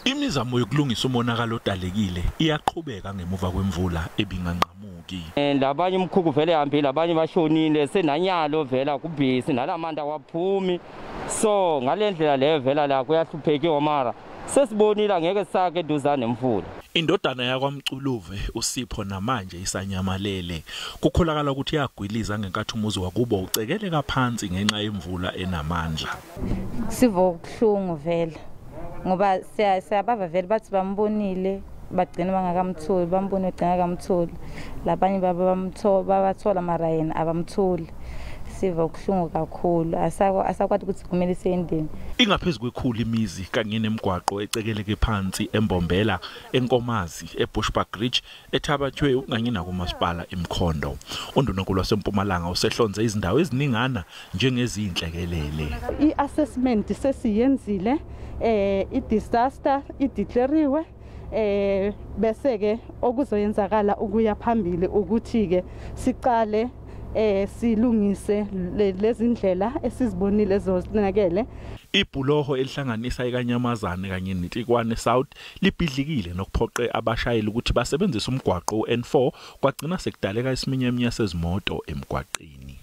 Imizamo yokulungisa umonakalo odalekile iyaqhubeka ngemuva kwemvula ebinganqamuki. Labanye umkhukhu vele hambile, abanye bashonile, senanyalo vela kubhisi nalamanda waphumi. So ngale ndlela leyo vela la kuyahluphekiwa, mara sesibonile angeke sake eduzane nemfula. Indodana yakwaMculuve uSipho namanje isanyamalele. Kukholakala ukuthi yagwiliza ngenkathi umuzi wakubo ucekeleka phansi ngenxa yemvula enamandla. Siva ubuhlungu vele ngoba siyabava vele bathi bambonile bagcina bangakamtholi, bambone bagcina kamtholi, labanye babathola mara yena abamtholi. Siva ubuhlungu kakhulu, asakwati ukuthi kumele siyendeni. Ingaphezu kwekhulu imizi kanye nemigwaqo ecekeleke phansi eMbombela, eNkomazi, eBushbuckridge, eThabathwe kanye nakumasipala eMkhondo. Undunankulu waseMpumalanga usehlonze izindawo eziningana njengezinhlekelele. I-assessment sesiyenzile, i-disaster ideclariwe, bese ke okuzoyenzakala ukuya phambili ukuthi ke siqale silungise lezi ndlela esizibonile ezosinakele. Ibhuloho elihlanganisa iKanyamazane kanye neTikwane South libhidlikile nokuphoqe abashayeli ukuthi basebenzise umgwaqo u-N4, kwagcina sekudaleka isiminyaminya sezimoto emgwaqeni.